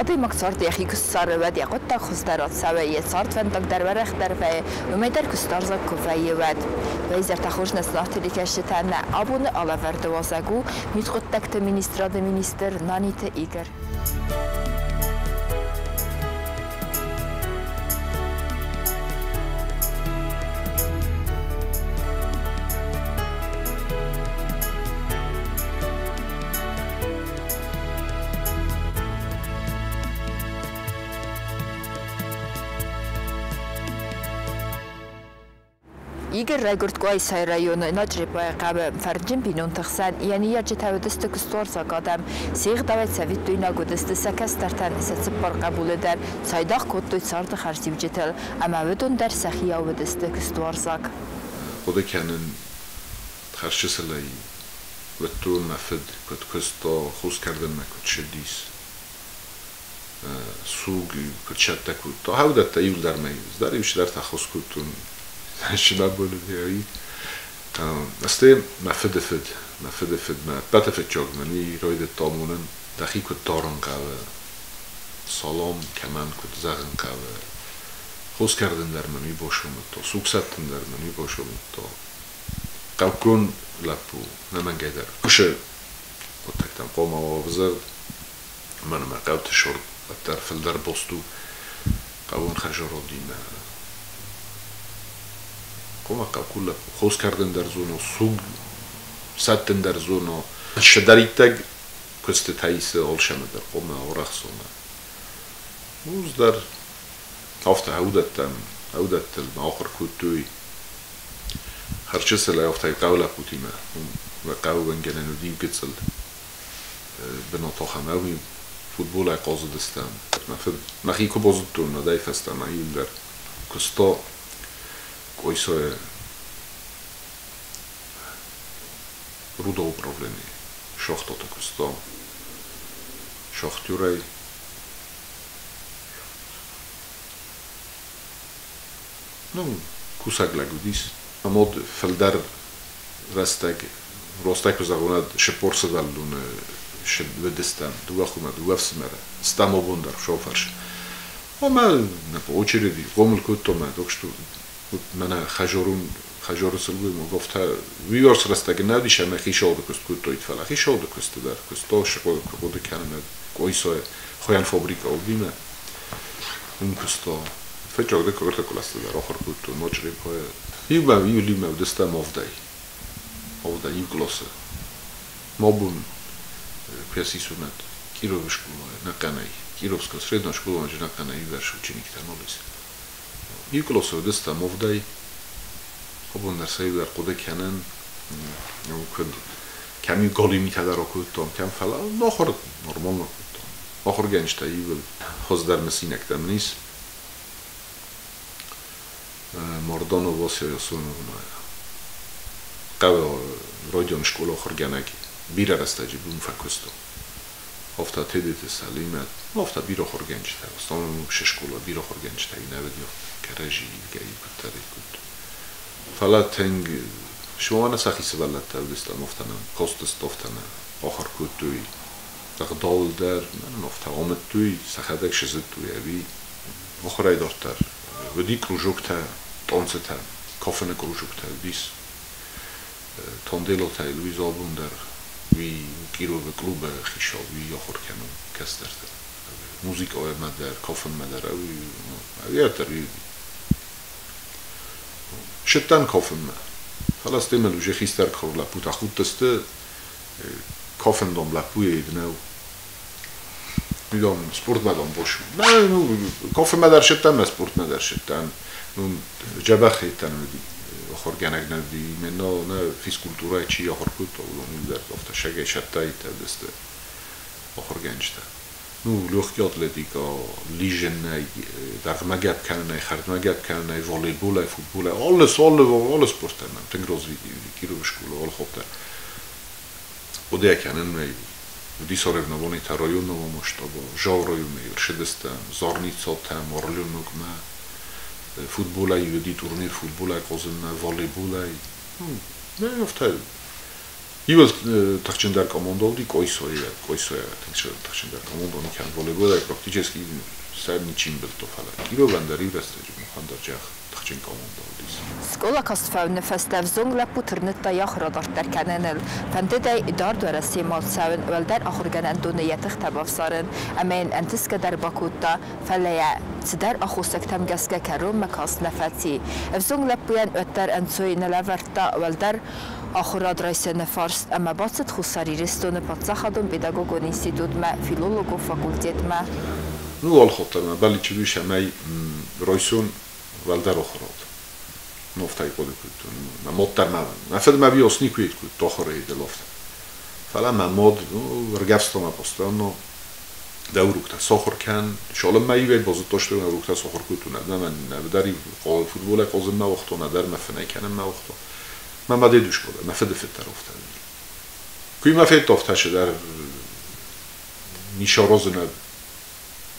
Адӕймаг царды йӕхи куы ссары, уӕд йӕ хъуыддаг хуыздӕр ацӕуы, йӕ цардвӕндаг дӕр уӕрӕхдӕр вӕййы, уымӕй дӕр куыстуарзаг куы вӕййы, уӕд. Уӕ изӕртӕ хорз нӕ зынаргъ телекӕсджытӕ, нӕ абоны алӕвӕрды уазӕг у Мидхъуыддӕгты министрады министр Наниты Игорь. Игорь райгуырд Къуайсайы районы Начърепайы хъӕуы фӕрнджын бинонты хсӕн. Йӕ ныййарджытӕ уыдысты куыстуарзаг адӕм. Се гъдауӕй цӕвиттойнаг уыдысты сӕ кӕстӕртӕн, сӕ цыппар хъӕбулы дӕр цайдагъ кодтой царды хӕрзиуджытыл, ӕмӕ уыдон дӕр сӕхиау уыдысты куыстуарзаг. Хъуыды кӕнын хӕрзчысылӕй уыдтон, мӕ фыд куыд куыста, хос кӕрдынмӕ куыд ссыдис, суг куыд цӕттӕ кодта. Уыдӕттӕ иуылдӕр мӕ дӕр-иу чидӕртӕ хос кодтон сывӕллоны. Стӕй мӕ фыдыфыд, мӕ фыдыфыд, мӕ ӕппӕты фыццаг мын уый райдыдта амонын, дӕхи куыд дарын хъӕуы, салам кӕмӕн куыд зӕгъын хъӕуы. Хос кӕрдын дӕр мын уый бацамыдта, суг сӕттын дӕр мын уый бацамыдта. Хъӕуккон лӕппу ӕнӕмӕнгӕй дӕр кусы хъуыддӕгтӕм хъуамӕ уа ӕвзӕрд, уымӕн ӕмӕ хъӕуты сӕр уӕддӕр фылдӕр баст у хъӕууон хӕдзарадимӕ. Хъуамӕ хъӕуккон лӕппу хос кӕрдын дӕр зона, суг сӕттын дӕр зона. Цыдӕриддӕр куыстытӕ исы алцӕмӕ дӕр хъуамӕ арӕхсона. Ус дӕр афтӕ уыдӕттӕм, уыдӕттыл мӕ ахуыр кодтой. Хӕрзчысылӕй афтӕ хъӕуы лӕппутимӕ, уым хъӕуы уӕнгӕнӕн уыди гыццыл бынат ахӕм, ӕви футболӕй хъазыдыстӕм. Мӕ фыд мӕхи куы базыдтон, уӕдӕй фӕстӕмӕ иуылдӕр куыста Къуайсайы рудоуправленийы шахтаты куыста шахтерӕй. Ну, кусӕг лӕг уыдис. Мад фылдӕр рӕстӕг, рӕстӕг куы зӕгъон, уӕд 40 сывӕллоны уыдыстӕм, дыууӕ хомӕ, дыууӕ ӕфсымӕры, стӕм абон дӕр шофырс. Ӕмӕ по очереди хъомыл кодтам, так что мӕнӕ хӕжорун хӕжоры сылгоймаг афтӕ уыйбӕрц рӕстӕг нӕ уыдис ӕмӕ хицауады куыст кодтаид, фӕлӕ хицауады куысты дӕр куыста, хъуыды кӕнын Къуайсайы хуыйӕн фабрикӕ уыди, уым куыста. Фыццаг дыккаг кълӕсты дӕр ахуыр кодтон Начърепайы. Иумӕ иу уыдыстӕм авдӕй. Авдӕй иу къласы. Мӕ бон куы сисунӕт Кировы скъолайы нӕхъӕнӕй, Кировская средняя школа нӕхъӕнӕй иувӕрс учениктӕ нал ис. Иу къласы уыдыстӕм авдӕй. Абон дӕр сӕ иу хъуыды кӕнын, куыд кӕм-иу галиу митӕ дӕр акодтам, кӕм, фӕлӕ ахуыр нормально кодтам. Ахуыргӕнджытӕ иууыл хуыздӕр мысинӕгтӕ мын ис. Марданов Вася Ясоновна хъӕуы райдиан скъола ахуыргӕнӕг бирӕ рӕстӕджы уым фӕкуыста. Афтӕ Тедеты Сӕлимӕт, афтӕ бирӕ ахуыргӕнджытӕ, основном се скъола бирӕ ахуыргӕнджытӕ нӕ уыди, кӕрӕдзи ивгӕ куыддӕр куыд. Фӕлӕ тынг сывӕллӕттӕ сӕхи сывӕллӕттӕ уыдыстӕм, афтӕ нӕм кастысты, афтӕ нӕ ахуыр кодтой. Ӕгъдауыл дӕр афтӕ амыдтой, сӕхӕдӕг сызыдтой ӕви ахуырӕй дарддӕр. Уыди кружоктӕ, танцытӕ, кафыны кружоктӕ уыдис. Танделотӕй Луиза абон дӕр уый Кировы клубы хицау, уый ахуыр кӕны кӕстӕрты. Музыкӕмӕ дӕр, кафынмӕ дӕр, ӕви ӕддӕр уый Сыдтӕн кафынмӕ. Фӕлӕ стӕй мыл уже хистӕр лӕппутӕ худтысты, кафын дам лӕппуйы нӕу. Дам, спортмӕ дам бос. Ну, кафынмӕ дӕр сыдтӕн, мӕ спортмӕ дӕр сыдтӕн. Ну, дзӕбӕх хеттӕн уыди, ахуыргӕнӕг нӕ уыди, именно нӕ физкультурӕйы чи ахуыр кодта, уыдон иуылдӕр афтӕ сӕгӕй сӕттӕйтӕ уыдысты ахуыргӕнджытӕ. Ну, легкий атлетика, лиженӕй, дӕргъмӕ гӕпп кӕнынӕй, хӕрдмӕ гӕпп кӕнынӕй, волейболӕй, футболӕй, алы, алы, алы спорттӕй мӕм тынг развитый уыди Кировы скъола, алы хатт дӕр. Хъуыды кӕнын мӕ уыди соревнованийтӕ районного масштаба, Жау районы ӕрцыдыстӕм, Зарницатӕм, Орленокмӕ, футболӕй уыди турнир футболӕй хъазынмӕ, волейболӕй. Ну, афтӕ Иуыл тыхджындӕр команда уыди Къойсойы, Къойсойы тыхджындӕр команда никӕм волейболӕй практически сӕ ничи мбылдта, фӕлӕ Кировӕн дӕр иу рӕстӕджы махӕн дӕр джах тыхджын команда уыдис. Скъола каст фӕуыны фӕстӕ ӕвзонг лӕппу тырныдта йӕ ахуыр адарддӕр кӕныныл. Фӕндыд ӕй дард Уӕрӕсемӕ ацӕуын, уӕлдӕр ахуыргӕнӕндоны йӕ тыхтӕ бавзарын, ӕмӕ йын ӕнтысгӕ дӕр бакодта, фӕлӕ йӕ цыдӕр аххосӕгтӕм гӕсгӕ кӕронмӕ каст нӕ фӕци. Ӕвзонг лӕппуйӕн уӕддӕр ӕнцой нӕ лӕвӕрдта уӕлдӕр ахуырад райсыны фарст ӕмӕ бацыд Хуссар Ирыстоны паддзахадон педагогон институтмӕ филологон факультетмӕ. Ну, алхотта бӕллиц уыдис, ӕмӕ райсон уӕлдӕр ахуырад. Нофтӕй хъуыды кодтон. Мӕ мад дӕр мӕ, мӕ фыд мӕ биос никуы кодта ахуыры лофт. Фӕлӕ мӕ мад, ну, ӕргӕвста мӕ постоянно, дӕ уроктӕ сахуыр кӕн. Цалынмӕ иуӕй базыдта, что мӕ уроктӕ сахуыр кодтон, нӕ мӕ нӕдӕр футболӕй хъазынмӕ уагъта, нӕдӕр мӕ фынӕй кӕнынмӕ уагъта. Мӕ мад дедушка дӕр, мӕ фыды фыд дӕр афтӕ уыди. Куы мӕ федта, афтӕ цыдӕр ницы аразын,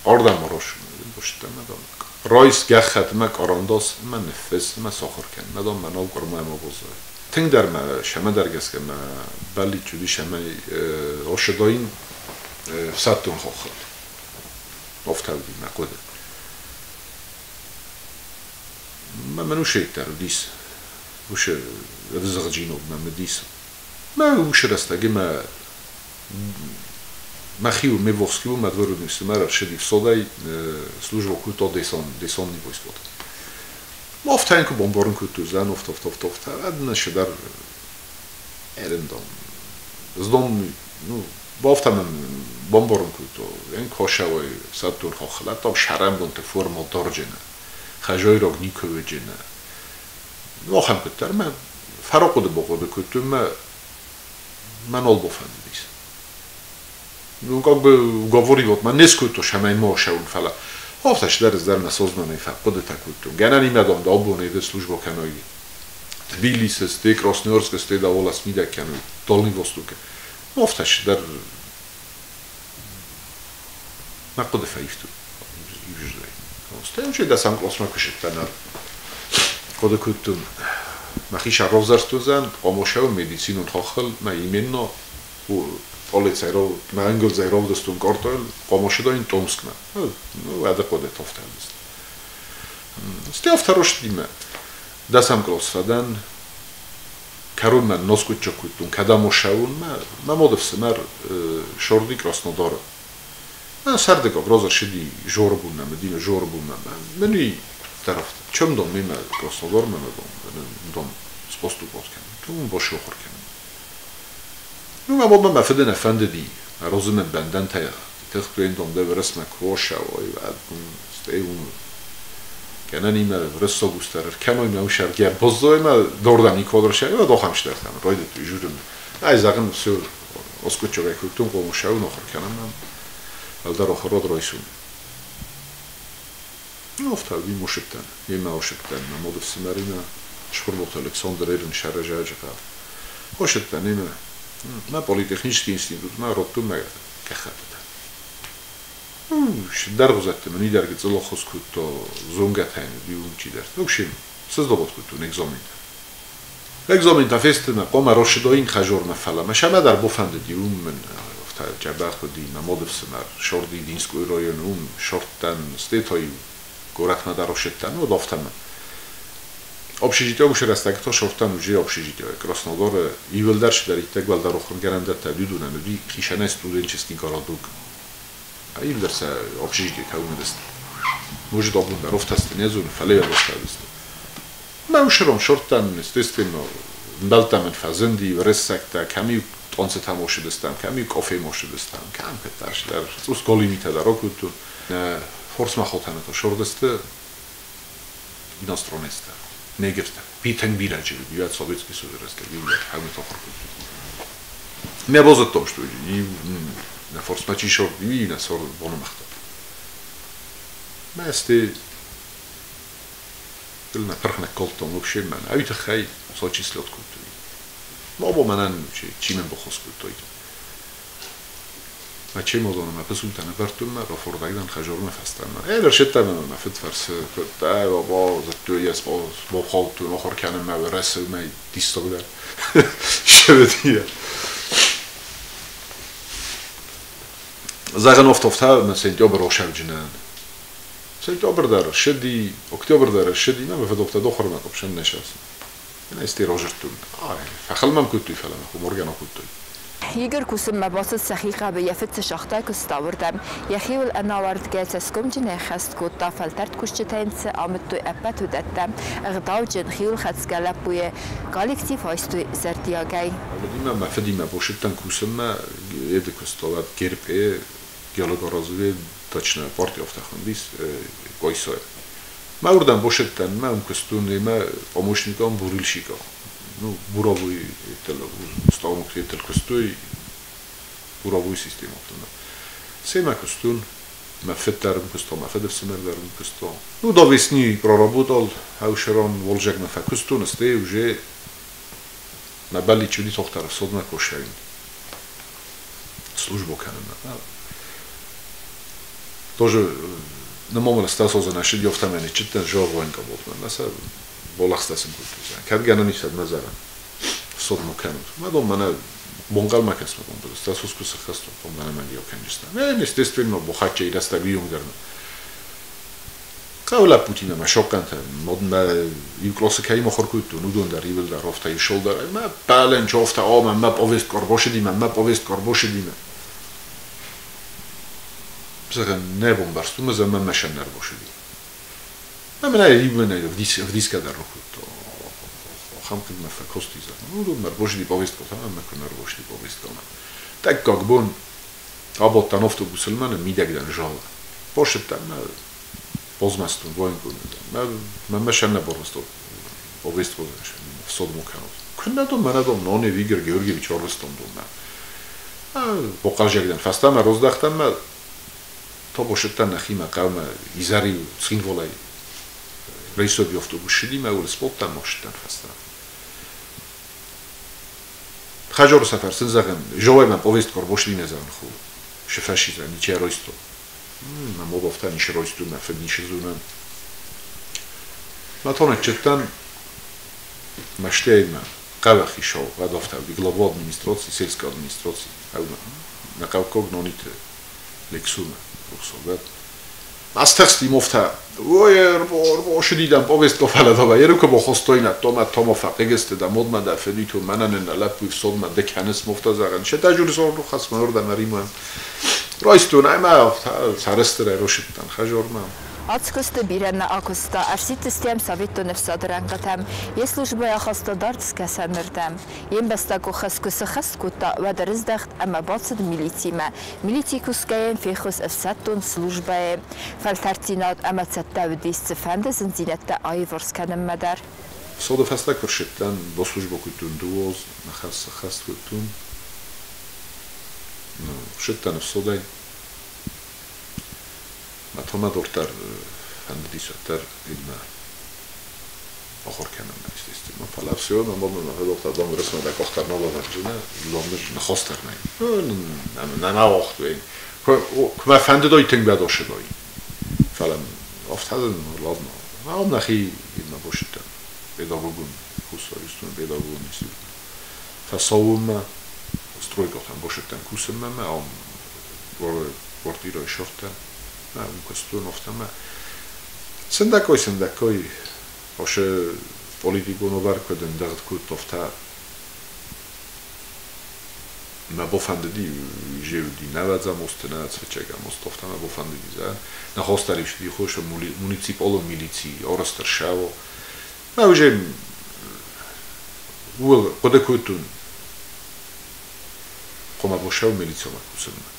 ардӕм аразын, базыдта мӕ, дам, райс гӕххӕтт ӕмӕ къарандас ӕмӕ ныффысс ӕмӕ сахуыр кӕн, мӕ, дам, мӕнау къуырма ма баззай. Тынгдӕр мӕ цӕмӕдӕр гӕсгӕ мӕ бӕллиц уыдис, ӕмӕ ацыдаин ӕфсӕддон хаххыл. Афтӕ уыди мӕ хъуыды. Мӕ мын уьщӕй дӕр уыдис, уыцы ӕвзыгъджинад мӕм уыдис. Мӕ уыцы рӕстӕджы мӕ мӕхиуыл, ме ввахс мӕ двоюродный ӕфсымӕр ӕрцыди ӕфсадӕй, службӕ кодта десантный войскаты. Афтӕ йын куы бамбарын кодтой, зӕн, афтӕ, афтӕ, афтӕ, афтӕ, уӕд нӕ цыдӕр ӕрӕндон. Ӕз, ну, афтӕ мын бамбарын кодта, ӕн кашӕвӕй ӕфсӕддон хаххыл, там сӕрӕнбонты форма дарджына, хӕзайраг никуы уыджына. Ну, ахӕм куыддӕр мӕ фӕрахъуыды бахъуыды кодтон, мӕ мӕ нал бафӕндыдис. Ну, как бы уговаривать мӕ не скодта, цӕмӕй ма ацӕуон, фӕлӕ афтӕ цыдӕр ӕз дӕр мӕ сознанӕй фӕхъуыдытӕ кодтон. Гӕнӕн имӕ, дам, да абон эды служба кӕной Тбилисы, сте Красноярскы, сте да волас мидӕг кӕной Дальний Востокы. Афтӕ цыдӕр мӕ хъуыды фӕивтой. Ивждӕй. Стӕй уже дӕсӕм къласмӕ куы сыдтӕн, хъуыды кодтон, мӕхи сӕрӕвзӕрст уыдзӕн, хъуамӕ медицинон хаххыл, мӕ именно пъӕлицӕй, мӕ ӕнгуылдзӕй равдыстон картӕйыл, хъуамӕ ссыдаин Томскмӕ. Ну, уӕды хъуыды афтӕ уыдис. Стӕй афтӕ растди мӕ. Дӕсӕм кълас фӕдӕн, кӕронмӕ наскъуыддзаг кодтон, кӕдӕм ацӕуон, мӕ мады ӕфсымӕр царди Краснодары. Мӕ сӕрдыгаг раз ӕрцыди Жоры бунмӕ, Медина Жоры бунмӕ. Мӕн уый дӕр афтӕ. Чем дам мемӕ Краснодармӕ, мӕ дам, поступать кӕнын. Уым басахуыр кӕнын. Ну, мӕ мадмӕ мӕ фыды нӕ фӕндыди, мӕ разы мын бӕндӕнтӕ тыхтой, дам, дӕ Уӕрӕсмӕ куы ацӕуай, уӕд стӕй уым гӕнӕнимӕ уырыссаг ус дӕр ӕркӕной, мӕ ус ӕргӕ баззай, мӕ дардӕм никуы ацӕуай, уӕд ахӕм цыдӕртӕ райдыдтой дзурын. Ӕз, зӕгъын, все, аскъуыддзаг кодтон, хъуамӕ ссӕуын, ахуыр кӕнын, уӕлдӕр ахуырад райсон. Ну, афтӕ уыди, ацыдтӕн, йемӕ ацыдтӕн, мӕ мады ӕфсымӕримӕ, Цхуырбаты Александр Ерын саразӕджы хъӕу. Ацыдтӕн йемӕ, мӕ политехнический институтмӕ радтой мӕ гӕххӕттытӕ. Дӕргъзӕтты мын уый дӕр гыццыл ӕххуыс кодта, зонгӕтӕ йын уыди уым чидӕртӕ. В общем, сыздават кодтон экзаментӕ. Экзаментӕ фесты, мӕ хъуамӕ рацыдаин Хӕжормӕ, фӕлӕ мӕ цӕмӕдӕр бафӕндыди, уым мын афтӕ дзӕбӕх уыди, мӕ мады ӕфсымӕр царди Динскойы районы, уым цардтӕн, стӕй та-иу горӕтмӕ дӕр ацыдтӕн, уӕд афтӕ мӕ. Общежитие уыцы рӕстӕг та цардтӕн уже общежитие. Краснодары иуылдӕр цыдӕриддӕр уӕлдӕр ахуыргӕнӕндӕттӕ уыдонӕн уыди хицӕнӕй студенческий городок. Иуылдӕр сӕ общежитие уым уыдысты. Может, абон дӕр афтӕ сты, не зонын, фӕлӕ афтӕ уыдысты. Мӕ уыцы ран цардтӕн, естественно, ӕмбӕлттӕ мын фӕзынди, уырыссӕгтӕ, кӕм-иу танцытӕм ацыдыстӕм, кӕм-иу кафемӕ ацыдыстӕм, кӕм куыддӕр цыдӕр, цъус галимитӕ дӕр акодтон. Нӕ фарсмӕ хатӕны та цардысты иностранецтӕ, негртӕ. Тынг бирӕ чи уыди, уӕд Советский Союзы рӕстӕг иуылдӕр хӕрмӕт ахуыр кодтой. Нӕ базыдтам, что нӕ фарсмӕ чи царди, уый нӕ цард банымагъта. Мӕ стӕй мӕ пырх ныккалдтам, вообще мӕн уый тыххӕй зачислять кодтой. Абон мӕнӕн чи мын баххуыс кодтаид. Мӕ чемоданы мӕ пысултӕ нывӕрдтон мӕ рафордӕг дӕн хӕдзармӕ фӕстӕмӕ. Ӕрсидтӕн ӕмӕ мӕ фыд фӕрсы, куыдтӕ, базыдтой йӕ, бахаудтон ахуыр кӕнынмӕ Уӕрӕсемӕ, диссагдӕр сывыди. Зӕгъын офтофтӕ мӕ сентябрь охсӕвджынӕн. Сентябрь дӕр ссыди, октябрь дӕр ссыди, мӕ фыд офтӕ дохуырмӕ къуыпсӕн нӕ сӕфсы. Ӕнӕ разырдтон. Фӕхыл мӕм кодтой, фӕлӕ мӕ хуморгӕ кодтой. Игорь кусынмӕ бацыд сӕхи хъӕбы йӕ фыд цы шахтӕйы куыста, уырдӕм. Йӕхиуыл ӕнауӕрдгӕ цӕсгомджынӕй хӕст кодта, фӕлтӕрд кусджытӕ йын цы амыдтой, ӕппӕт уыдӕттӕ. Ӕгъдауджын, хиуылхӕцгӕ лӕппуйы коллектив айстой зӕрдиагӕй. Мӕ фыдимӕ бошыдтӕн кусынмӕ, еды куыста уӕд ГРП, геологоразведочная партия афтӕ хуындис, Къуайсайы. Мӕ уырдӕм бошыдтӕн, мӕ уым куыстон йемӕ помощником бурильщика. Ну, буровой станок етел куыстой, буровой система. Семӕ куыстон, мӕ фыд дӕр уым куыста, мӕ фыдыфсымӕр дӕр уым куыста. Ну, до весны проработал, ӕвшерон волжӕгмӕ фӕкуыстон, стӕй уже мӕ бӕллиц уыди тохтӕр ӕфсадмӕ кусӕгин. Службу кӕнынмӕ. Тоже нымомыл стасозан ӕссыди офтӕмӕн читтен жорвоенка болтмӕ. Мӕ сӕ болахстӕсын кодтой. Кӕд гӕнӕн ис, мӕ зӕгъын. Ӕфсадмӕ кӕнут. Мӕ дон мӕнӕ бонхъӕлмӕ кӕсмӕ дон, стасос куы сыххӕст, дон мӕнӕ мӕн кӕнджыстӕ. Мӕ естественно, бохачча ирӕстӕг уйонг дӕр. Хъӕуы лӕппутимӕ мӕ сохъхъӕнтӕ, мӕ иу къласы кӕимӕ ахуыр кодтон, уыдон дӕр иуылдӕр афтӕ иссылдӕр. Мӕ пӕлӕнч афтӕ, о, мӕ повестка ӕрбашыди, мӕ повестка ӕрбашыди. Зӕгъын, нӕ бамбӕрстон, ӕз ӕмӕ мӕ сӕн ӕрбашыди. Мӕ мӕнӕ иу вдисгӕ дӕр ракодта. Ахӕм хъыг мӕ фӕкасти, зӕгъын. Уыдон ӕрбашыди повестка, ӕмӕ куы ӕрбашыди повестка. Дыккаг бон абадтӕн автобусыл мӕнӕ мидӕг дӕн залы. Башыдтӕн мӕ базмӕстон военкоматы. Мӕ мӕ сӕн нӕ барвыстон повестка ӕфсадмӕ кӕнут. Куыннӕ дон, мӕнӕ дон, Нонев Игорь Георгиевич арвыстон донмӕ. Бохъазӕг дӕн фӕстӕмӕ раздӕхтӕн мӕ та башыдтӕн нӕхимӕ хъӕумӕ изӕры Цхинвалӕй рейсовый автобус ссыди мӕ уыл сбадтӕн машыдтӕн фӕстӕмӕ. Хӕдзары сӕ фӕрсын, зӕгъын, жовай мӕ повестка ӕрбашыди мӕ зӕгъын, ху. Шефӕши зӕгъын, ничи ӕройсто. Мӕ мад афтӕ ничи ройсто, мӕ фыд ничи зонӕн. Мӕ тонӕгчыдтӕн мӕстӕй мӕ хъӕуы хицау, уӕд афтӕ уыди, глава администраци, сельской администраци, нӕ хъӕуккаг Нониты Лексумӕ, рухсаг Астахсти мофта. Ой, ӕрбашыди дӕм повестка, фӕлӕ да ерукы бохостойна, тома тома фӕхъыгысты да модмӕ да фыдиту мӕнӕн нӕ лӕппу ӕфсадмӕ ды кӕныс мофта зӕгъын. Шетажур сорду хасма ордӕм ӕримӕ. Райстон ӕмӕ афтӕ сӕрыстырӕй рашыдтӕн хӕдзармӕ. Ацкуысты бирӕ нӕ акуыста, ӕрсидтыстӕм советон ӕфсады рӕнхъытӕм. Йе службӕйы ахаста дард скӕсӕнырдӕм. Йе мбӕстагон хӕс куы сыххӕст кодта, уӕд ӕрыздӕхт ӕмӕ бацыд милицимӕ. Милицийы кусгӕйӕ йын феххуыс ӕфсӕддон службӕйы. Фӕлтӕрддзинад ӕмӕ цӕттӕ уыдис цыфӕнды зындзинӕдтӕ аиварс кӕнынмӕ дӕр. Ӕфсады фӕстӕ куы рсидтӕн, баслужбӕ кодтон 2 азы, мӕ хӕс сӕххӕст кодтон. Рсидтӕн ӕфсадӕй. Мӕ та мӕ дарддӕр фӕндыдис уӕддӕр идмӕ ахуыр кӕнынмӕ, естественно. Фӕлӕ всё, мӕ мад мын фӕдохта, дам, рысмӕ дӕ къах дӕр нал авӕрдзынӕ, ламыз ныхас дӕр нӕй. Нӕ мӕ уагътой. Куы мӕ фӕндыдой, тынг бадошыдой. Фӕлӕ афтӕ ладно. Ам нӕхи идмӕ бошыдтӕн. Педагогон, Хуссар Ирыстоны педагогон институтмӕ. Фӕсаууонмӕ стройкӕтӕм бошыдтӕн кусынмӕ мӕ ам квартирӕйы ссардтӕн. Мӕ уым куыстон афтӕ мӕ сындӕггай-сындӕггай асы политикон уавӕр куыд ӕндӕгъд кодта, афтӕ мӕ бафӕндыди, же уыди нӕуӕдзӕм азты, нӕуӕдз фыццӕгӕм азты, афтӕ мӕ бафӕндыди, зӕгъын, нӕ хостӕр ис хосы муниципалон милици арӕзт ӕрцӕуа. Мӕ уже ууыл хъуыды кодтон, хъуамӕ башӕу милицимӕ кусынмӕ.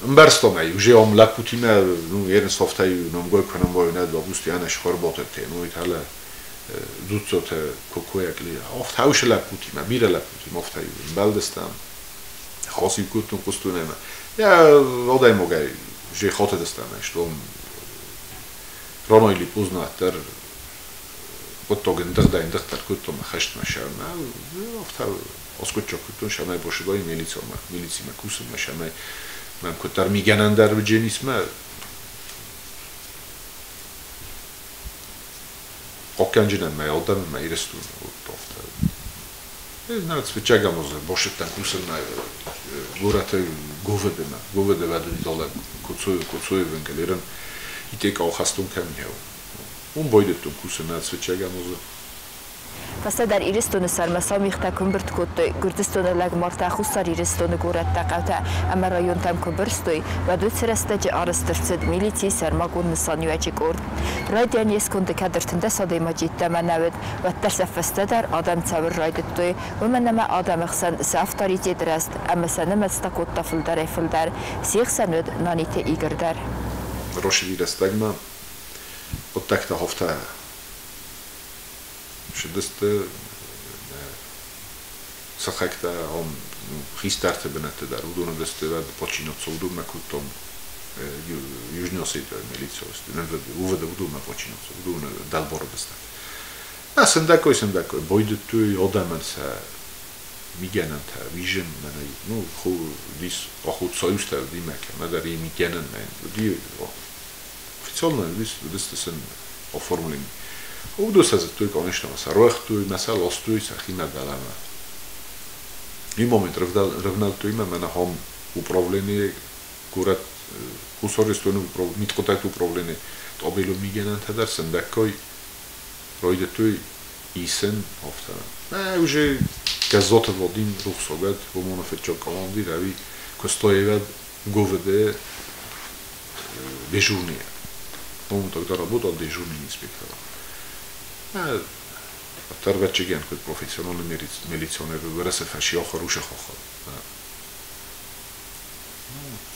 Ӕмбӕрстон ӕй, уже ам лӕппутимӕ, ну, ерысофтӕй номгой кӕнӕм нӕ допустим, ӕнӕ схорботӕ, ну, итале дзуццотӕ кокоякли. Афтӕ уыцы лӕппутимӕ, бирӕ лӕппутимӕ афтӕ ӕмбӕлдыстӕм. Хасиу кодтон, хъуыстон ӕмӕ йӕ адӕймагӕй уже хатыдыстӕм, стом рано или поздно дӕр хъуыддаг ӕндыгъдӕй ӕндыгъддӕр кодтон мӕ хӕстмӕ сӕрмӕ. Афтӕ аскъуыддзаг кодтон, сӕмӕй башыдой милицимӕ, милицимӕ кусынмӕ, сӕмӕй Мӕм куыддӕр мигӕнӕн дӕр уыдженисмӕ хъохъхъӕнджынӕн мӕ адӕмы мӕ Ирыстоны афтӕ. Фыццагамоз бошеттан кусынмӕ горӕты ГОВД-мӕ. ГОВД вӕдуди Коцоевен галерен итек ахастон кӕмиау. Уым байдыдтон кусын фыццагамозы. Фӕстӕдӕр Ирыстоны сӕрмӕ сау мигътӕ куы ӕмбырд кодтой, Гуырдзыстоны лӕгмартӕ Хуссар Ирыстоны горӕттӕ, хъӕутӕ ӕмӕ районтӕм куы бырстой, уӕд уыцы рӕстӕджы арӕзт ӕрцыд милицийы сӕрмагонд нысаниуӕджы къорд. Райдиан йе сконды кӕд 13 адӕймаджы йеддӕмӕ нӕ уыд, уӕддӕр сӕ фӕстӕдӕр адӕм цӕуын райдыдтой, уымӕн ӕмӕ адӕмы хсӕн сӕ авторитет рӕзт ӕмӕ сӕ нымӕц та кодта фылдӕрӕй-фылдӕр. Се хсӕн уыд Наниты Игорь дӕр. Росиди рӕстӕгмӕ хъуыддӕгтӕ афтӕ цыдысты, сыхӕгтӕ ам хистӕрты бынӕтты дӕр, уыдон уыдысты, уӕд починотцы уыдонмӕ кодтам Южный Осетия милиция УВД уыдонмӕ починотцы, уыдоны дӕлбар уыдысты. На сындӕггай сындӕггай байдыдтой адӕмӕн сӕ мигӕнӕнтӕ, вижен, мӕнӕ, ну, дис охотсоюзтӕ уыди мӕ кӕмӕдӕр и мигӕнӕн мӕ уыди официально уыдысты сын оформлени. Уыдон сӕ зыдтой, конечно, сӕ рохтой, мӕ сӕ ластой сӕхимӕ дӕлӕмӕ. И момент рывнӕлдтой мӕ мӕнӕ хом управление горӕт Хуссар Ирыстоны мидхъуыддӕгты управление Тъабелон мигӕнӕнтӕ дӕр сындӕггай райдыдтой исын афтӕ. Мӕ уже Гӕззаты Вадим рухсагӕд, уымоны фыццаг командир ӕви куыста ГОВД дежурный. Он тогда работал дежурным инспектором. Ӕрвӕччыгӕн куыд профессиональный милиционер Уӕрӕсе фӕсиа хороших охот.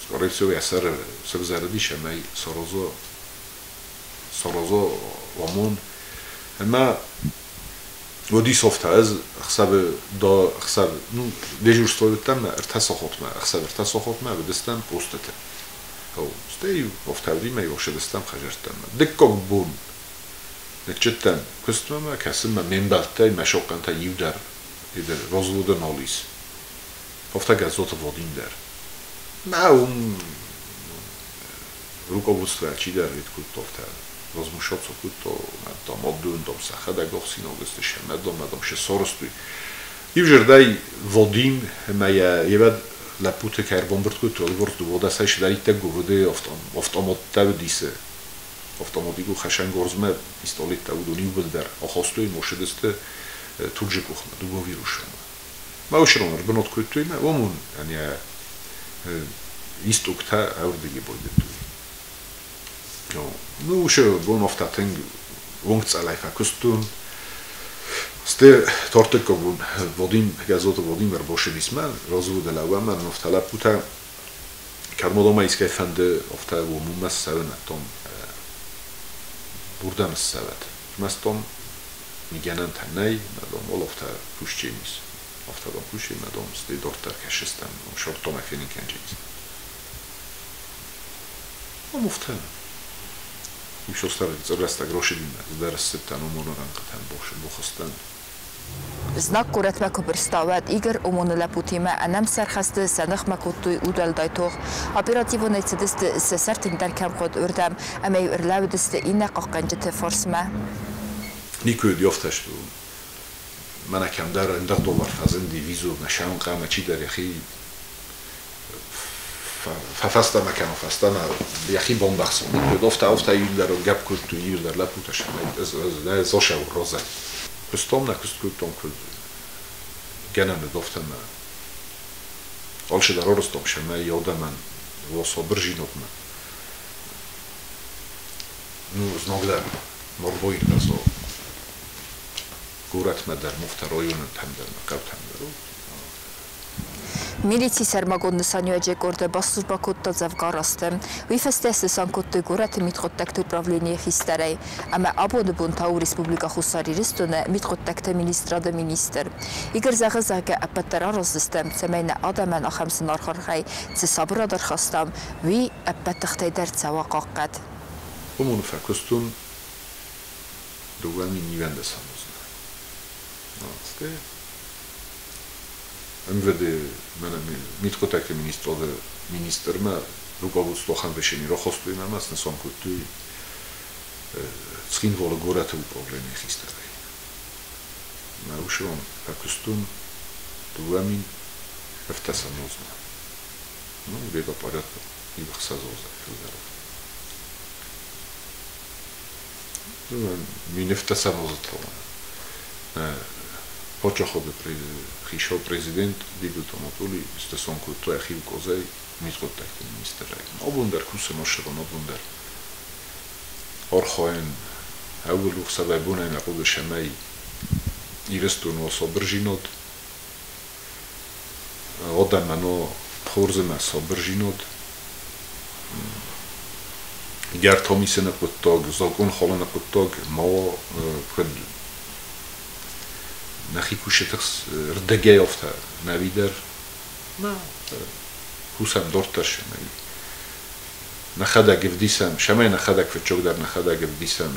Скорее всего, я сӕвзӕрыдис ӕмӕ сараза ОМОН. Ӕмӕ уыдис афтӕ, ӕз ӕхсӕвы да ӕхсӕвы, ну, дежурство уыдтӕн 3 сахатмӕ, ӕхсӕв 3 сахатмӕ уыдыстӕм постыты. Стӕй афтӕ уыди, мӕ ссыдыстӕм хӕдзӕрттӕм. Дыккаг бон ныццыдтӕн куыстмӕ, мӕ кӕсын, мӕ ме мбӕлттӕй, мӕ цахъхъӕнтӕй иу дӕр разводы нал ис. Афтӕ Гӕззаты Вадим дӕр. Мӕ уым руководство чидӕр кодта афтӕ возмущаться кодта, там аддон, там сӕхӕдӕг ӕхсинаг сты, сӕмӕдом, мӕ се сарӕзтой. Иу зӕрдӕй Вадим ӕмӕ йӕ евӕд лӕппуты кӕй ӕрбамбырд кодтой, алыварс 12 сидӕриддӕр ГУВД автоматтӕ уыдис. Автоматикон хӕцӕнгарзмӕ пистолеттӕ уыдон иууылдӕр ахастой ӕмӕ ссыдысты Турджы къухмӕ, Дыууӕвирусонмӕ. Мӕ уыцы ран ӕрбынат кодтой мӕ ОМОН йӕ инструктӕ ӕвӕрдыги байдыдтой. Ну, уыцы бон афтӕ тынг уонгцъӕлӕй фӕкуыстон. Стӕй ӕртыккаг бон Вадим, Гӕззаты Вадим ӕрбацыдис мӕ разводы лӕууӕм, афтӕ лӕппутӕ, кӕд ма мӕ искӕй фӕнды афтӕ ОМОНмӕ ссӕуын, там уырдӕм ссӕуӕд. Ӕрмӕст там мигӕнӕнтӕ нӕй, мӕ дам уал афтӕ кусджын ис. Афтӕ дам кусин, мӕ дам стӕй дарддӕр кӕсыстӕм, сырдтон фенын кӕнджынис. Ам афтӕ. Иу рӕстӕг росидимӕ дӕр ссыдтӕн ОМОНы рӕнхъытӕм, бахызтӕн. Знаг горӕтмӕ куы бырста, уӕд Игорь ОМОНы лӕппутимӕ ӕнӕмсӕр хӕсты сӕ ныхмӕ кодтой удуӕлдай тох. Оперативонӕй цыдысты, сӕ сӕр тынгдӕр кӕм хъуыд, уырдӕм, ӕмӕ-иу ӕрлӕууыдысты иннӕ хъахъхъӕнджыты фарсмӕ. Никуы уыди афтӕ, мӕнӕ кӕмдӕр ӕндӕр доллар фӕзынди, визу мӕ сӕнхъӕмӕ чидӕр йӕхи фӕфӕстӕмӕ кӕна, фӕстӕмӕ йӕхи бамбӕхсын. Никуы уыд афтӕ, афтӕ иуылдӕр гӕпп кодтой, иуылдӕр лӕппутӕ сӕ зошӕ розӕй. Куыстам, нӕ куыст кодтам, куыд гӕнӕн уыд, афтӕ мӕ алчидӕр арӕзтам, сӕмӕ адӕмӕн уа сабырдзинадмӕ. Ну, знаг дӕр ма рбаирвӕза горӕтмӕ дӕр, афтӕ районтӕм дӕр, хъӕутӕм дӕр. Милицийы сӕрмагонд нысаниуӕджы къорды баслужбӕ кодта дзӕвгар азты. Уый фӕстӕ снысан кодтой горӕты мидхъуыддӕгты управленийы хистӕрӕй. Ӕмӕ абоны бон та у Республикӕ Хуссар Ирыстоны мидхъуыддӕгты министрады министр. Игорь зӕгъы, зӕгъгӕ, ӕппӕт дӕр араздзыстӕм, цӕмӕй нӕ адӕмӕн ахӕм зынаргъ аргъӕй цы сабырад ӕрхастам, уый ӕппӕт тыхтӕй дӕр цӕуа хъахъхъӕд. Уымон фӕкуыстон 2011 азы. Стӕй МВД мӕнӕ мидхъуыддӕгты министрады министрмӕ руководство решение рахастой ӕмӕ снысан кодтой Цхинвалы горӕты управленийы хистӕрӕй. Мӕ уыцы фӕкуыстон 2007 азмӕ. Ну, где-то порядка 6 азы фылдӕр. 1007 азы та паддзахады хицау президент Бибылты Анатоли снысан кодта йӕхи указӕй мидхъуыддӕгты министрӕй. Абон дӕр кусын ассырон, абон дӕр архайын ӕвыл ӕхсӕвӕй бонӕй мӕ хъуыды, цӕмӕй Ирыстоны уа сабырдзинад, адӕмӕн уа хорз ӕмӕ сабырдзинад. Гӕртам исыны хъуыддаг, закъон халыны хъуыддаг ма уа, куыд нӕхи кусджыты рдыгӕй афтӕ нӕвидӕр кусӕм дарддӕр цӕмӕй нӕхӕдӕг ӕвдисӕм, цӕмӕй нӕхӕдӕг фыццагдӕр нӕхӕдӕг ӕвдисӕм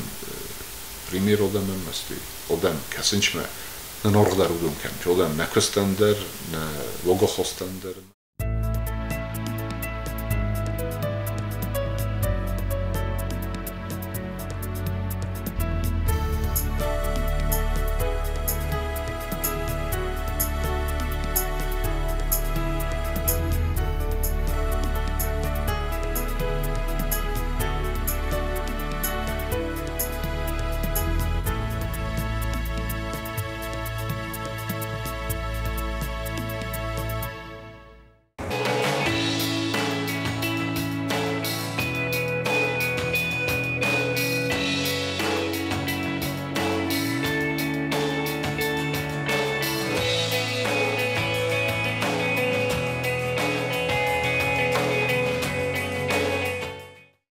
пример адӕмӕн, адӕм кӕсынчмӕ нын аргъ дӕр уыдон кӕнынц, адӕм нӕ куыстӕн дӕр, нӕ уагахастӕн дӕр.